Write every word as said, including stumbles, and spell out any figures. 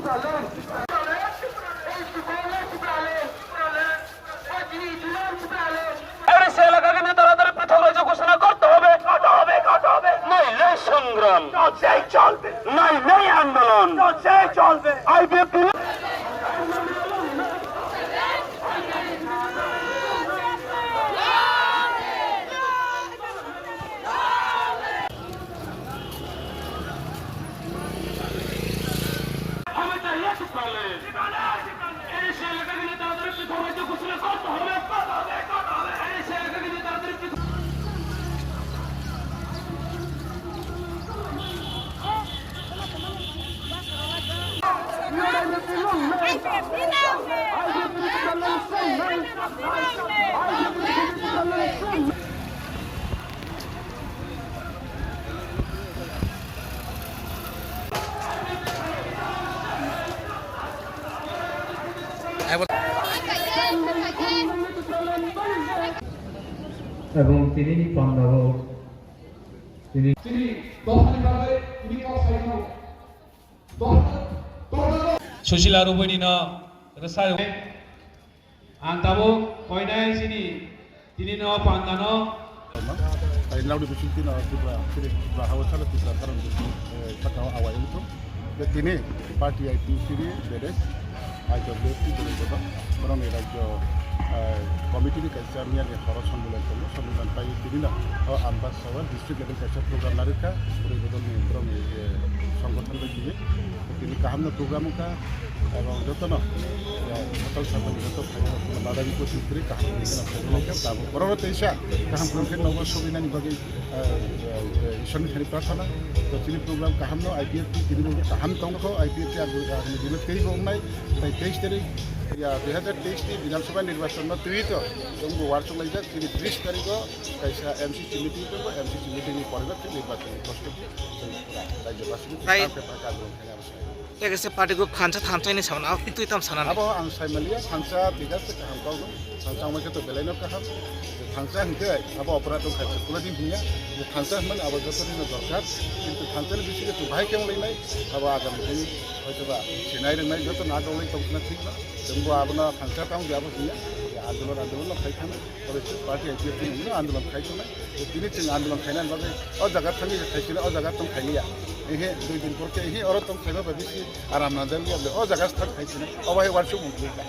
এর সে এলাকাকে নিয়ে তাড়াতাড়ি পৃথক রাজ্য ঘোষণা করতে হবে, করতে হবে, করতে হবে। নইলে সংগ্রাম। নচেই চলবে। নইলে আন্দোলন। নচেই চলবে। IPF Ebong tini ni panda o tini Susila Rubini no rwsai. Ang tabuk koinai sini tini no panda no. Tei nrao ni bising tino Tripura, Tripura hao salo Tripura karon, eh, sakao awai wngthung. Tei tini party I P F T ni bedes, I W F T ni bedes, borok ni rajyo, eh, committee ni kaisa miyani horo sonmilan tongo, sonmilan pai tini no o Ambassador district level kaisa program narikha, bwrwi bodol ni borok ni, eh, songgothon bai tini. Tini kaham no program wngkha, ebong jotono, eh, hotel sabani joto phaino badani koching kwrwi kaham ni gana program wngkha, tabuk borok no teisa kaham kwrwng khe nogo sobinani bagwi, eh, eh, Ishwar ni thani prarthana. To tini program kaham no I P F T tini bo kaham tongkho, I P F T agni, agni dino teibo wngnai, tai teis tarik, ya, dui hazar teis ni Bidhan Sabha nirbachon no twi to, chwng bo uansuk laijak, tini tris tarik o kaisa M C C meeting tongo, M C C meeting ni pore no tini nirbachon ni prostuti chwng pura rajyabasi ni Tai- tang khe pha kadro. Tei kaisa party group thansa thansa hinwi samano, abo twi tamo sanani. Abo ang sai maliya, thansa bidas tei kaham kok no, thansa wngma khe to belai no kaham. Je thansa hwnkhe abo opora tong kha, kula din hinya, je thansa hwnmani abo joto ni no dorkar, kintu thansa ni bisingo chwng bahai khe wng lainai, abo agami din hoito ba sinai rwngnai joto no agawlai tong khna thik no, chwng bo abono thansa tong di abo hinya, je andolon andolon no khai thangwi, abo party I P F T ni no andolon khai tongnai, je tini chwng andolon khainani bagwi o jaga thangwi khai sini o jaga tong khai liya, ehe dui din por khe ehe oro tong khaima bai bisi aram na jaliya, o jaga start khai sini, o bai uansuk mung khlai kha.